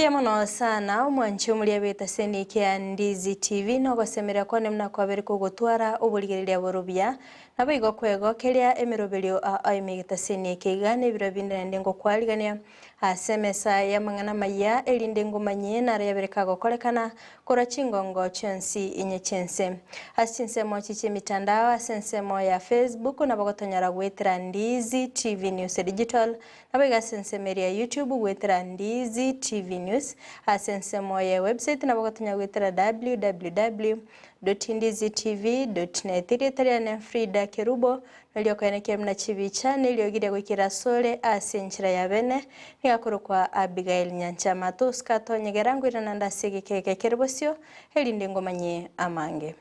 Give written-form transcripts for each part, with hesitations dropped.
Mbuya mono sana omwanchi omoria bw'etaseni kia Ndizi TV nogosemeria kwane buna kwabere kogotwara oborigereria boro buya. Naboigo kwegokeria emeroberio ao ime egetaseni eke iga nebiro binde naende ngokwarigania ase emesa y'amang'ana amaya erinde ngomanyie naro yabere kagokorekana korwa chingongo chionsi inye chi'ense. Ase chinsemo chi chi'emitandao ase ensemo ya Facebook nabo gotonyora goetera Ndizi TV News Digital Naboigo ase ensemo eria ya YouTube goetera Ndizi TV News, ase ensemo ye website nabo gotonya goetera www dot ndizitv dot net. Erieta riane Frida Kerubo, noria okoenekia buna chibicha na eriogi ria goikera asore ase enchera ya bene, nigo akorokwa Abigail Nyanchama. Tosika tonyegera ngoirana nde ase egeka eke kere bosio, erinde ngomanyie amange.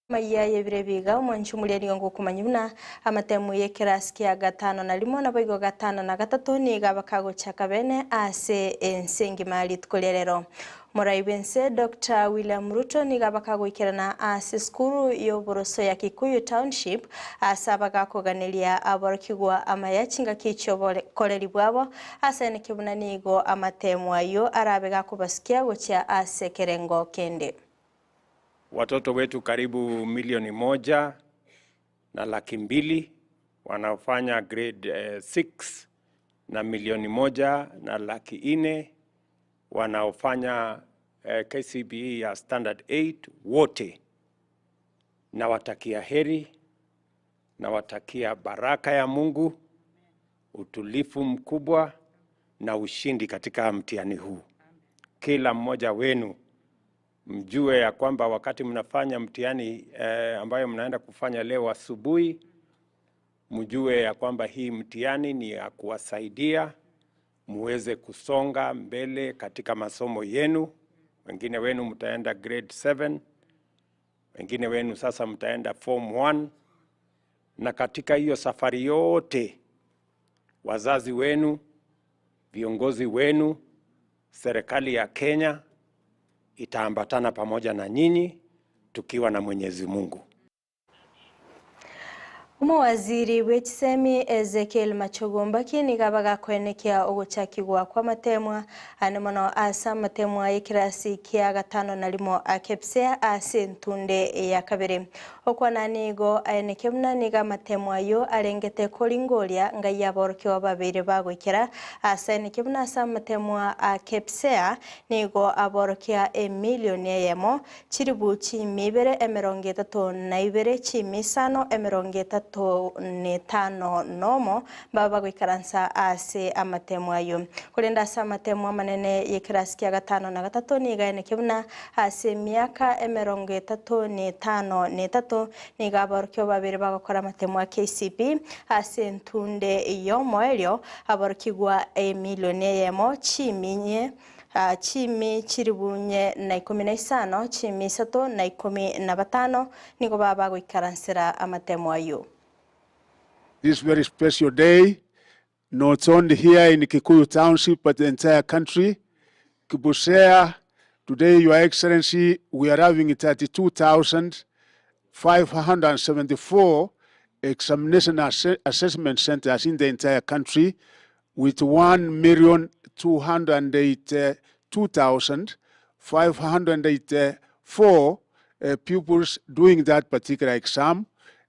Amaiya y'ebiro ebi iga, omwanchi omoria nigo ngokomanyia buna amatemu y'ekerasi kia gatano na rimo naboigo gatano na gatato nigo abakagochaka bene ase ense engima rituko ria rero. Omorai bw'ense Doctor William Ruto nigo abakagoikerana ase esukuru y'oboroso ya Kikuyu Township ase abagakoganeria aborokigwa amaya chingaki chi'obokoreri bwabo ase eneke buna nigo amatemu ayio arabe gakobasukia gochia ase ekerengo kende. Watoto wetu karibu milioni moja na laki mbili wanaofanya grade 6 na milioni moja na laki nne wanaofanya KCPE ya standard 8 wote nawatakia heri, nawatakia baraka ya Mungu, utulivu mkubwa na ushindi katika mtihani huu. Kila mmoja wenu mjue ya kwamba wakati mnafanya mtihani ambayo mnaenda kufanya leo asubuhi, mjue ya kwamba hii mtihani ni ya kuwasaidia muweze kusonga mbele katika masomo yenu. Wengine wenu mtaenda grade 7, wengine wenu sasa mtaenda form 1, na katika hiyo safari yote wazazi wenu, viongozi wenu, serikali ya Kenya itaambatana pamoja na nyinyi tukiwa na Mwenyezi Mungu. Omowaziri bw'echisemi Ezekiel Machogu Mbaki nigo abagakoenekia ogochakigwa kw'amatemwa ane mono ase amatemwa y'ekerasi kia gatano na rimo a KPSEA ase entunde ya kabere. Okwana nigo aenekia buna nigo amatemwa ayio arengete koringoria ngai aborokigwa babeire bagoikera ase aenekia buna ase amatemwa a KPSEA Nigo aborokia emilioni eyemo, chilifu chiimi ibere emerongo etato na ibere, chiimi isano emerongo etato na etano nomo, mbabe bagoikaransa ase amatemo ayio. Korende ase amatemo amanene y'ekerasi kia gatano na gatato nigo aeneke buna ase emiaka emerongo etato na etano na etato, nigo aborokigwa babere bagokora amatemo a KCPE ase entunde y'omoerio, Aborokigwa emilioni eyemo, chiimi inye, chiimi chilifu inye na ikomi na isano, chiimi isato na ikomi na batano, nigo baba bagoikaransera amatemo ayio. This very special day, not only here in Kikuyu Township but the entire country. Kibusia, today Your Excellency, we are having 32,574 examination assessment centers in the entire country with 1,282,584 pupils doing that particular exam.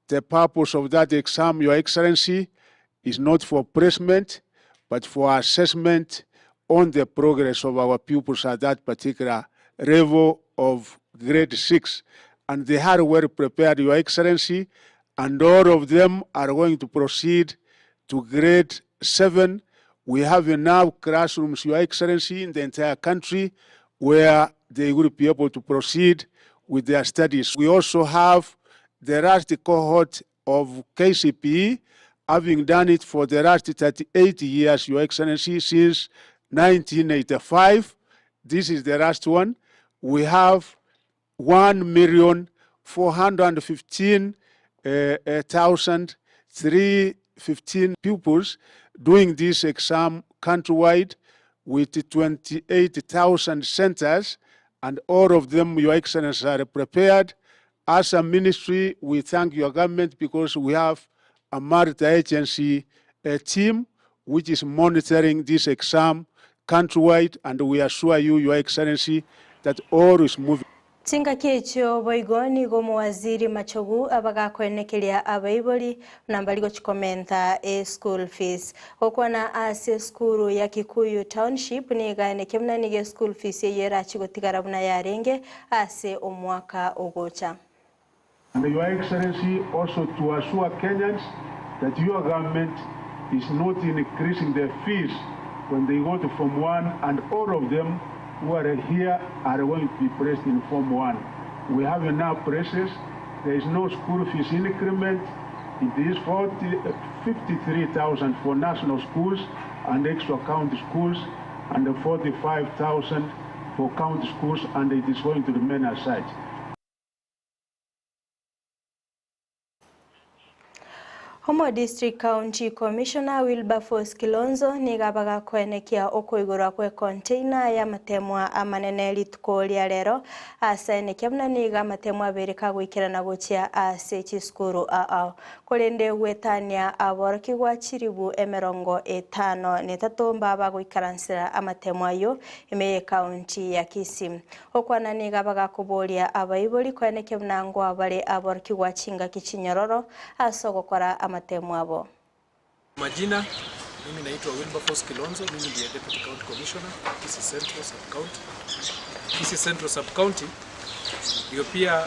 The purpose of that exam, Your Excellency, is not for placement, but for assessment on the progress of our pupils at that particular level of grade 6. And they are well prepared, Your Excellency, and all of them are going to proceed to grade 7. We have enough classrooms, Your Excellency, in the entire country where they will be able to proceed with their studies. We also have the last cohort of KCPE, having done it for the last 38 years, Your Excellency, since 1985. This is the last one. We have 1,415,000 315 pupils doing this exam countrywide with 28,000 centers, and all of them, Your Excellency, are prepared. As a ministry, we thank your government because we have a multi-agency team which is monitoring this exam countrywide, and we assure you, Your Excellency, that all is moving. Chingaki echio boigo nigo omowaziri Machogu abagakoenekeria abaibori buna mbari gochikomenta eschool fees. Gokwana ase esukuru ya Kikuyu Township nigo aenekia buna nigo eschool fees eyio erachi gotigara buna yarenge ase omwaka ogocha. And Your Excellency, also to assure Kenyans that your government is not increasing the fees when they go to Form 1, and all of them who are here are going to be placed in Form 1. We have enough places. There is no school fees increment. It is 53,000 for national schools and extra county schools, and 45,000 for county schools, and it is going to remain as such. Omo District County Commissioner Wilberforce Kilonzo nigo abagakoenekia okoigorwa kwe container y'amatemwa amanene rituko ria rero ase aenekia buna nigo amatemwa abere kagoikerana gochia ase chisukuru ao korende gwetania aborokigwa chiribu emerongo etano na etato mbaba goikaransera amatemwa ayo ime ye county ya Kisii. Okwana nigo abagakoboria abaibori koenekia buna ngwa bare aborokigwa chingaki chinyororo ase ogokora amatemwa abo. Majina, mimi naitwa Wilberforce Kilonzo, mimi ndiye Deputy County Commissioner Kisii Central Sub County. Kisii Central Sub County ndio pia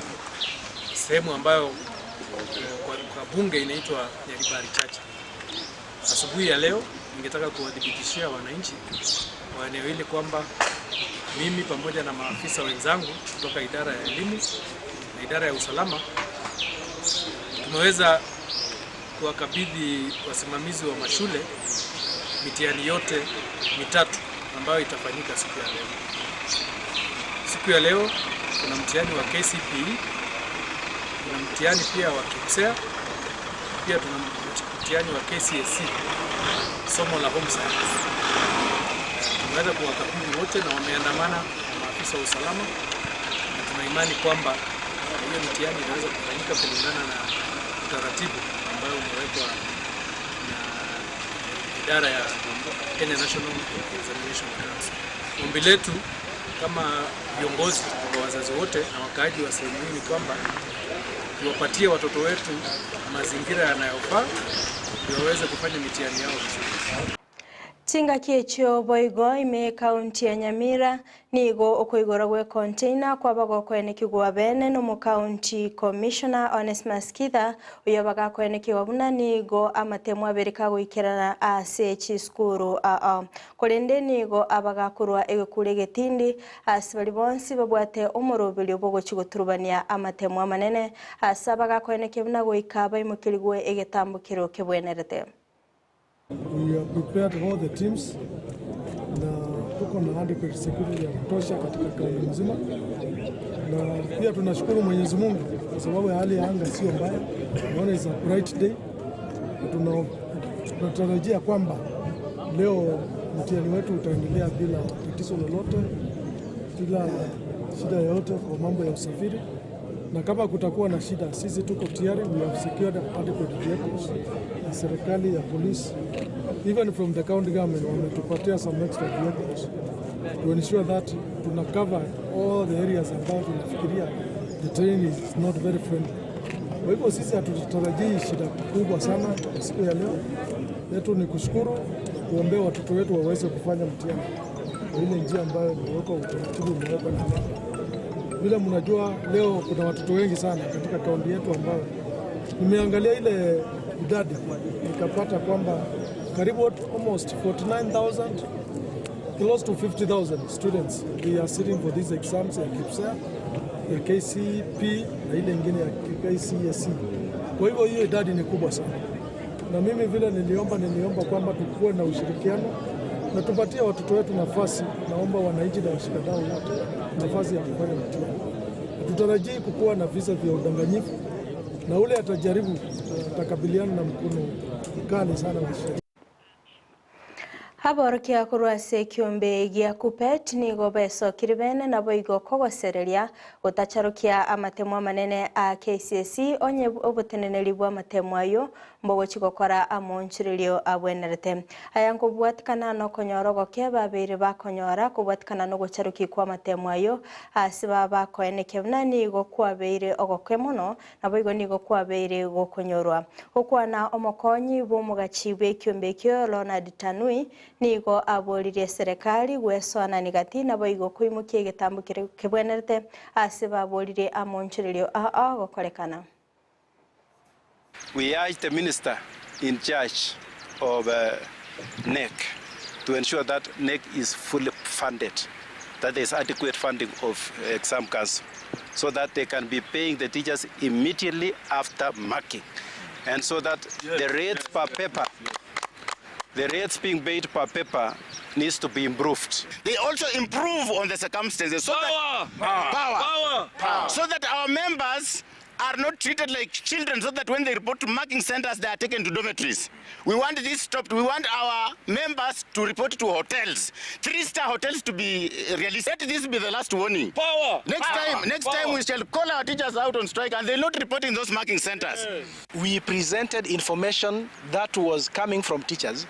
sehemu ambayo kwa bunge inaitwa Nyaribari Chache. Asubuhi ya leo ningetaka kuwadhibitishia wananchi wa eneo hili kwamba mimi pamoja na maafisa wenzangu kutoka idara ya elimu na idara ya usalama tumeweza kuwakabidhi wasimamizi wa mashule mitihani yote mitatu ambayo itafanyika siku ya leo. Siku ya leo kuna mtihani wa KCPE, kuna mtihani pia wa KPSEA, pia tuna mtihani wa KCSE, somo la home science. Tumeweza kuwakabidhi wote na wameandamana na maafisa wa usalama, na tuna imani kwamba hiyo mitihani inaweza kufanyika kulingana na utaratibu ambayo umewekwa na idara ya Kenya National Examination Council. Ombi letu kama viongozi kwa wazazi wote na wakaaji wa sehemu hii ni kwamba tuwapatie watoto wetu mazingira yanayofaa ndio waweze kufanya mitihani yao vizuri. Chingaki echio boigo ime county ya Nyamira nigo okoigora gwe container kwaba gokoenekigwa bene nomo county commissioner Onesmus Kitha oyo bagakoenekiwa buna nigo amatemwa abere kagoikerana ase chisukuru aa korende nigo abagakorwa egekure egetindi ase bari bonsi babwate omoroberio bogochi goturubania amatemwa amanene ase abagakoenekia buna goika baimokirigwe egetambukiro kebwenerete. We have prepared all the teams na tuko na adequate security ya kutosha katika kaunti nzima, na pia tunashukuru Mwenyezi Mungu kwa sababu ya hali ya anga sio mbaya. Naona is a bright day. Tunatarajia kwamba leo mtihani wetu utaendelea bila tatizo lolote, bila shida yoyote kwa mambo ya usafiri, na kama kutakuwa na shida, sisi tuko tayari. We have secured adequate vehicles na serikali ya polisi, even from the county government wametupatia some extra vehicles to ensure that tuna cover all the areas ambayo tunafikiria the terrain is not very friendly. Kwa hivyo sisi hatutarajii shida kubwa sana kwa siku ya leo. Yetu ni kushukuru, kuombea watoto wetu waweze kufanya mtihani kwa ile njia ambayo imewekwa, utaratibu umewekwa na vile mnajua, leo kuna watoto wengi sana katika kaunti yetu ambayo nimeangalia ile idadi nikapata kwamba karibu almost 49,000 close to 50,000 students they are sitting for these exams ya KPSEA, ya KCP na ile ingine ya KCSE. Kwa hivyo hiyo idadi ni kubwa sana, na mimi vile niliomba kwamba tukuwe na ushirikiano na tupatie watoto wetu nafasi. Naomba wananchi na washikadau wote nafasi ya kufanya mtihani. Hatutarajii kukuwa na visa vya udanganyifu. na ule atajaribu atakabiliana na mkono mkali sana wa sheria. Aborokia korwa ase ekiombe gia Kuppet nigo besokire bene naboigo kogosereria gotacharokia amatemo amanene a KCSE onye oboteneneri bwa amatemo ayo mbogochi gokora amonchirerio abwenerete. Aya nkobwatikana nokonyora ogoke babeire bakonyora kobwatikana nogocharoki kwa amatemo ayo ase babakoenekia buna nigo kwabeire ogoke mono naboigo nigo kwabeire gokonyorwa. Gokwana omokonyi bw'omogachi bw'ekiombe ekio Ronald Tanui nigo aboririe serikali gwesoanani gati naboigo koimokia egetambo kere kebwenerete ase baboririe amonchirerio ao gokorekana. We urge the minister in charge of KNEC to ensure that KNEC is fully funded, that there is adequate funding of exam council, so that they can be paying the teachers immediately after marking, and so that the rates per paper, the rates being paid per paper needs to be improved. They also improve on the circumstances so that power, power, so that our members are not treated like children, so that when they report to marking centers, they are taken to dormitories. We want this stopped. We want our members to report to hotels, 3-star hotels to be realistic. Let this be the last warning. Power! Next Power! time, next Power! time we shall call our teachers out on strike, and they're not reporting those marking centers. Yes. We presented information that was coming from teachers,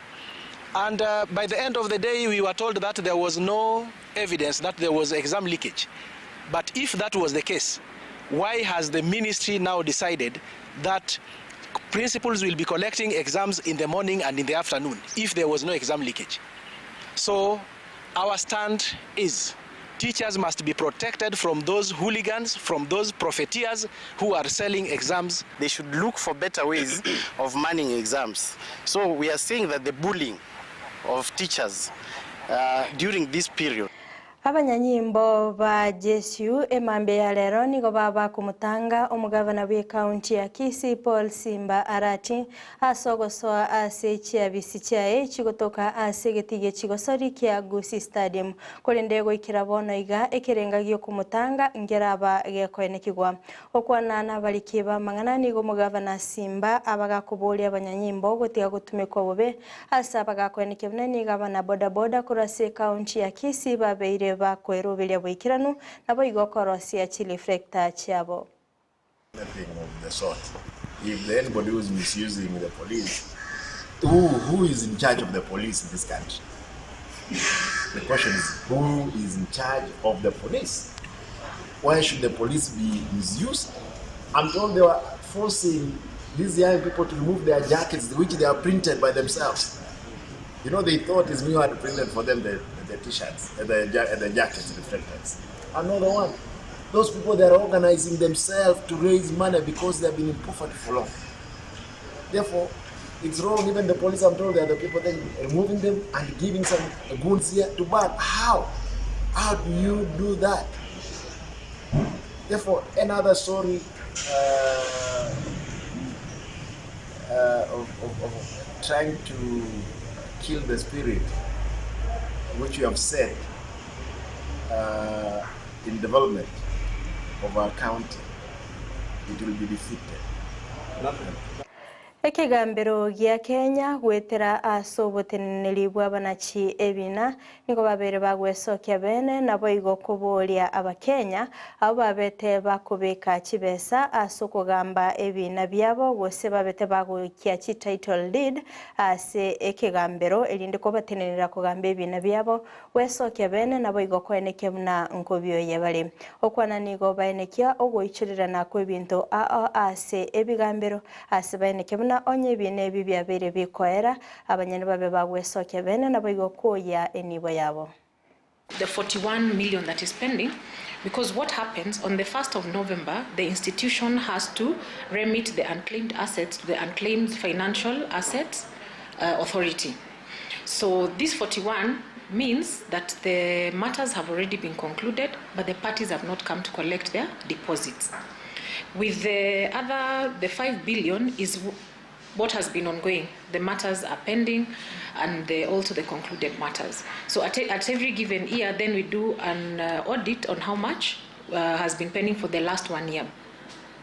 and by the end of the day, we were told that there was no evidence that there was exam leakage. But if that was the case, why has the ministry now decided that principals will be collecting exams in the morning and in the afternoon if there was no exam leakage? So our stand is teachers must be protected from those hooligans, from those profiteers who are selling exams. They should look for better ways of manning exams. So we are seeing that the bullying of teachers during this period. Abanyanyimbo ba Jesu emambe ya lero nigo baba kumutanga omugavana bwe county ya Kisii Paul Simba Arati asogosoa ase chiabisi chiaye chigotoka ase getige chigosori kia Gusii Stadium korende goikera bono iga ekerenga giokumutanga ngeraba gekoenekigwa okwana nabariki ba mang'ana nigo omugavana Simba abagakoboria abanyanyimbo gotiga gotumekwa bobe ase abagakoenekia buna nigo abana bodaboda korwa ase county ya Kisii babeire bakwerubiria bwikiranu nabo igokorosia chireflector chiabo. Nothing of the sort. If anybody who is misusing the police, who is in charge of the police in this country? The question is, who is in charge of the police? Why should the police be misused? I'm told they were forcing these young people to remove their jackets, which they are printed by themselves. They thought it's me who had printed for them the t-shirts, the jackets, the reflectors. Another one. Those people, they are organizing themselves to raise money because they have been in poverty for long. Therefore, it's wrong. Even the police, I'm told, they are the people then removing them and giving some goons here to burn. How? How do you do that? Therefore, another story of trying to kill the spirit which you have said in development of our county, it will be defeated. Ekigambiro gia Kenya gwetera ase oboteneneri bwa abanachi ebina nigo babere bagwesokia bene nabo igo koboria abakenya abo babete bakobeka chibesa ase okogamba ebina byabo gose babete bagoikia chi title deed ase ekigambiro erinde kobatenenera kogamba ebina byabo gwesokia bene nabo igo koenekia buna nkobioye bare okwana nigo baenekia ogoichorerana kwa ebinto ao ase ebigambiro ase baenekia buna onye ebina ebi byabere bikoera abanyene babe bagwesokia bene nabo igo koya enibo yabo. The 41 million that is pending, because what happens on the 1st of November, the institution has to remit the unclaimed assets to the Unclaimed Financial Assets Authority. So this 41 means that the matters have already been concluded, but the parties have not come to collect their deposits. With the other, the 5 billion is what has been ongoing. The matters are pending and also the concluded matters. So at every given year, then we do an audit on how much has been pending for the last 1 year.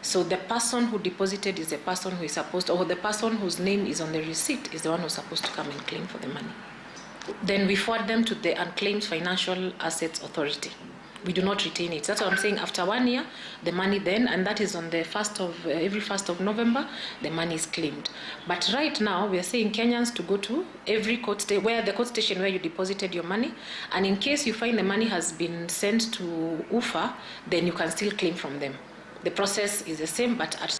So the person who deposited is the person who is supposed, or the person whose name is on the receipt is the one who's supposed to come and claim for the money. Then we forward them to the Unclaimed Financial Assets Authority. We do not retain it. That's what I'm saying. After one year, the money then, and that is on the first of uh, every first of November, the money is claimed. But right now, we are saying Kenyans to go to every court sta- where the court station where you deposited your money, and in case you find the money has been sent to UFA, then you can still claim from them. The process is the same, but at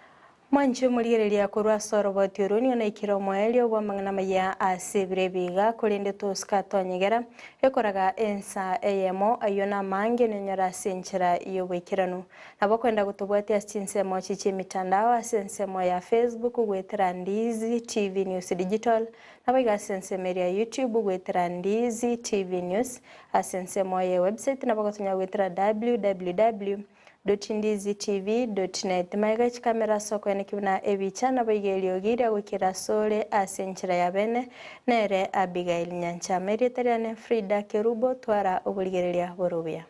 Mwanche omorigereria korwa ase oroboti oro nigo naikire omoerio bw'amang'ana maya ase ebiro ebiga korende tosika tonyegera ekoraga ensa eyemo ayio namange nonyora ase enchera ya oboikeranu. Nabo okwenda gotobwatia ase chinsemo echi chia emitandao ase ensemo ya Facebook goetera Ndizi TV News Digital nabo iga ase ensemo eria ya YouTube goetera Ndizi TV News ase ensemo ye website nabo ogotonya goetera www. Dotindizitv.net. Magega chikamera ase okoeneki buna ebicha naboigo eriogi riagoikera asore ase enchera ya bene, nere Abigail Nyanchama. Erieta riane Frida Kerubo, twara oborigereria bore obuya.